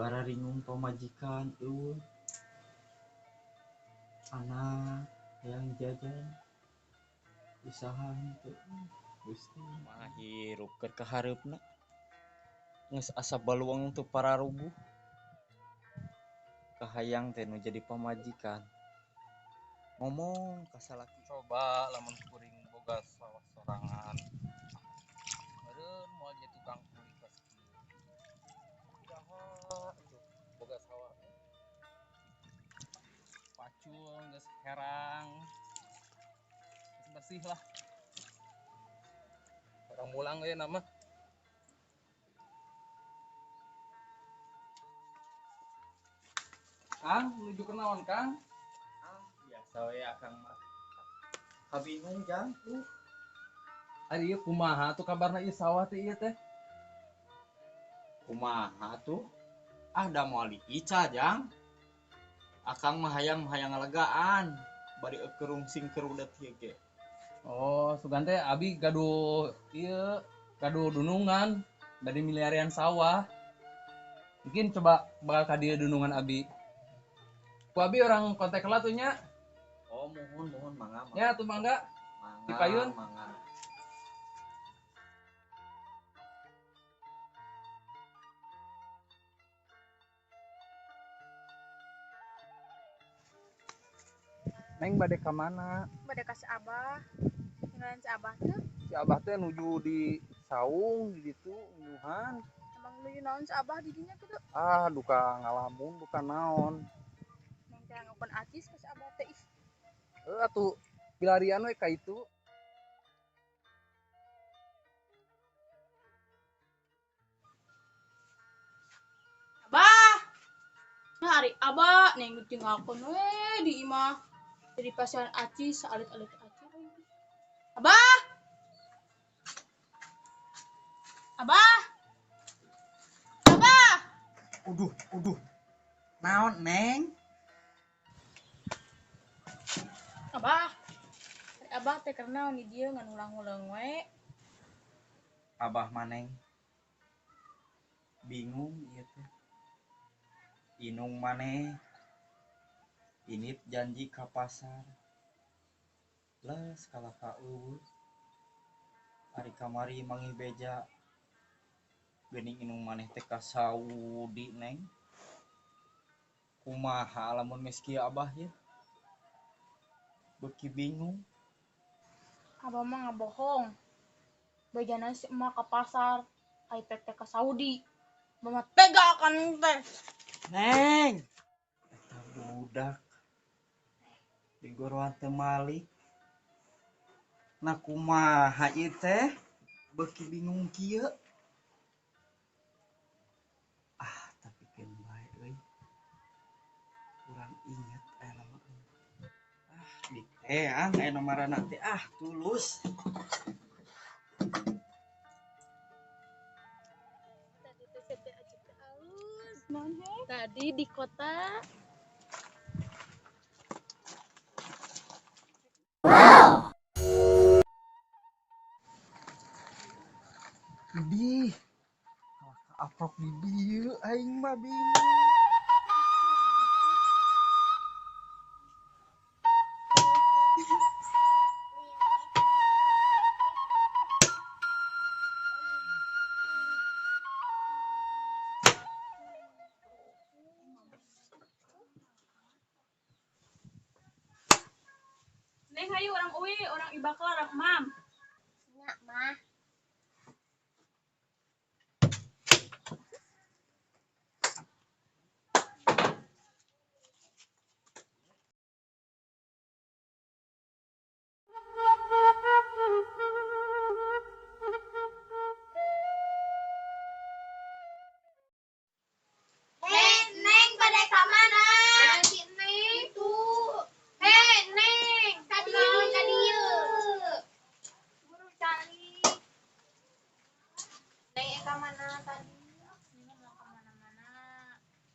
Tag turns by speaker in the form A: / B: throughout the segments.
A: Bararingung pamajikan eueuh. Anak hayang jajan usaha henteu. Gusti mah hirup keur kahareupna. Geus asa baluang teu pararuguh. Kahayang teh nu jadi pamajikan. Ngomong ka salaki
B: coba lamun kuring boga sawah sorangan. Meureun moal jadi tukang kuli kos kieu. Iraha atuh boga sawah. Pacul geus herang. Geus bersih lah. Orang mulang we nama. Kang, nuju ke naon, Kang?
A: Ah, biasa we akang mah. Kabingung jang tuh.
B: Ari ieu kumaha tuh kabarna ieu sawah teh ieu teh?
A: Kumaha tuh? Ah, da moal diica jang. Akang mah hayang ngalegaan bari eukeurung sing kerudet ieu ge.
B: Oh, sugan teh abi gaduh ieu, gaduh dunungan bari miliarian sawah. Mungkin coba bakal ka dieu dunungan abi. Ku abi orang kontak lah tuh nya.
A: Oh, muhun muhun mangga mangga.
B: Ya tuh mangga.
A: Mangga,
B: Dipayun.
A: Mangga.
B: Neng bade ka mana?
C: Bade ka si Abah. Tinggalan si Abah tuh.
B: Si Abah teh nuju di saung di ditu nyuhan.
C: Emang nuju naon si Abah di dinya kitu?
B: Ah, duka ngalamun, duka naon.
C: Neng teh ngeukeun acis ka si Abah teh ih.
B: Heuh atuh bilarian we ka itu.
C: Abah. Nah, ari Abah neng tinggalkeun we di imah. Jadi pasian acis saalit-alit acis. Abah. Abah. Abah.
A: Uduh, uduh. Naon, Neng?
C: Abah. Abah teh keur naon di dieu ngan ulang-ulang we.
A: Abah mah Neng. Bingung ieu teh. Inung maneh init janji ka pasar. Les kalah ka eueuh. Ari kamari manggih beja. Geuning inung maneh teh ka Saudi, Neng. Kumaha lamun geus kieu Abah ye? Beuki bingung.
C: Abah mah ngabohong. Bejana si emak ke pasar, ai teh ka Saudi. Abah mah tega kan teh.
A: Neng. Eta budak digoroan teu malik. Nah kumaha ieu teh? Beuki bingung kieu. Ah, tapi keun bae euy. Kurang inget aya nama euy. Ah, diteang aya nomarana teh ah tulus.
C: Tadi teh teh acik teh alus. Naon he? Tadi di kota.
A: Idih, kalah kaaprok di dieu aing mah bingung.
C: Neng hayu orang uwi, orang ibakla, orang mam.
D: Nya mah. Hei, Neng, pada ka mana? Si Neng tuh. Hei, Neng, ka dieu, ka dieu. Buru cari. Neng ka mana tadi?
C: Neng mau kemana-mana.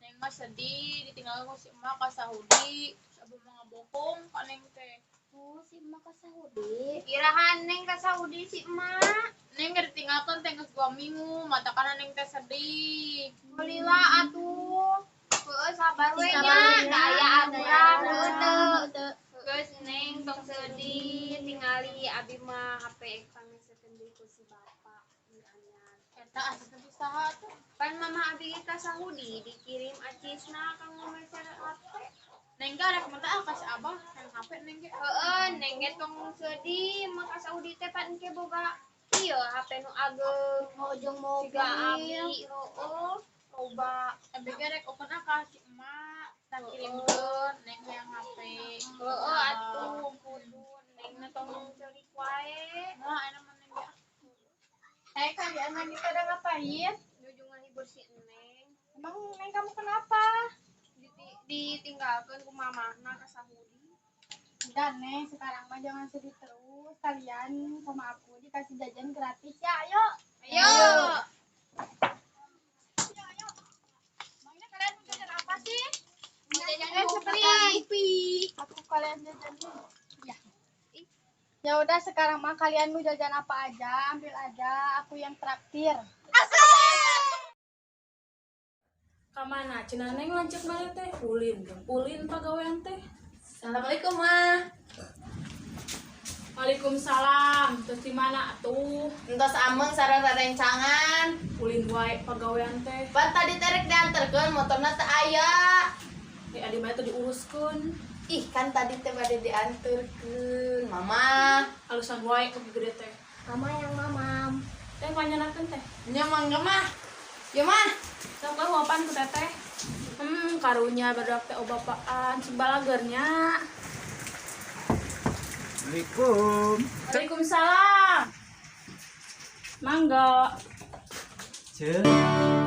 C: Neng mah sedih, ditinggal ku si emak ka Saudi. Terus abah mah ngabohong ka Neng teh.
D: Tuh, si Si emak ka Saudi. Iraha Neng ka Saudi si emak?
C: Neng gak ditinggalkan teh geus 2 minggu, matakan Neng teh sedih.
D: Lila atuh. Heueuh, sabar we nya, da aya aturan heueuh teu. Geus Neng, tong sedih, tingali abi mah HP pangesekeun deui ku si bapak di anyar.
C: Eta asisten ti saha tuh?
D: Pan mama abi ka Saudi dikirim acisna kanggo meser HP.
C: Neng ge rek minta ah ka si abah hayang HP Neng ge.
D: Heeh, Neng ge tong sedih, mah ka Saudi teh pan engke boga ieu HP nu ageng.
E: Ojong mobil.
D: Siga abi, heueuh, loba.
C: Abi ge rek open ah ka si emak, tah kirimkeun Neng hayang HP.
D: Heeh atuh kudu Neng na tong ceurik wae.
C: Nah, ayeuna mah Neng ge.
E: Eh, kalian lagi pada ngapain?
D: Nuju ngahibur si Neng.
E: Emang Neng kamu kenapa?
D: Ditinggalkeun ku mamahna ka Saudi.
E: Udah Neng, sekarang mah jangan sedih terus. Kalian sama aku dikasih jajan gratis ya, ayo.
D: Ayo.
C: Ayo, ayo. Emangnya kalian mau jajan apa sih?
D: Mau jajan
E: Cepetan.
D: kopi.
E: Aku kalian jajan dulu. Ya. Ya udah sekarang mah kalian mau jajan apa aja, ambil aja, aku yang traktir.
F: Kamana cenah Neng lanceuk balik teh ulin jeung ulin pagawean teh.
G: Assalamualaikum, Ma.
F: Waalaikumsalam. Terus di mana atuh?
G: Entos ameng sareng rerencangan.
F: Ulin wae pagawean teh.
G: Pan tadi teh rek dianterkeun motorna teu aya.
F: Di adi mah teh diuruskeun.
G: Ih, kan tadi teh bade dianterkeun, Mama.
F: Alusan wae ke gede teh.
E: Mama yang mamam.
F: Teh panyanakeun teh.
G: Nya mangga, Mah. Ya, Mah.
F: Sok lah huapan ku teteh. Karunya barudak teh obapaan cibalagernya.
A: Assalamualaikum.
F: Waalaikumsalam. Mangga.
A: Cek.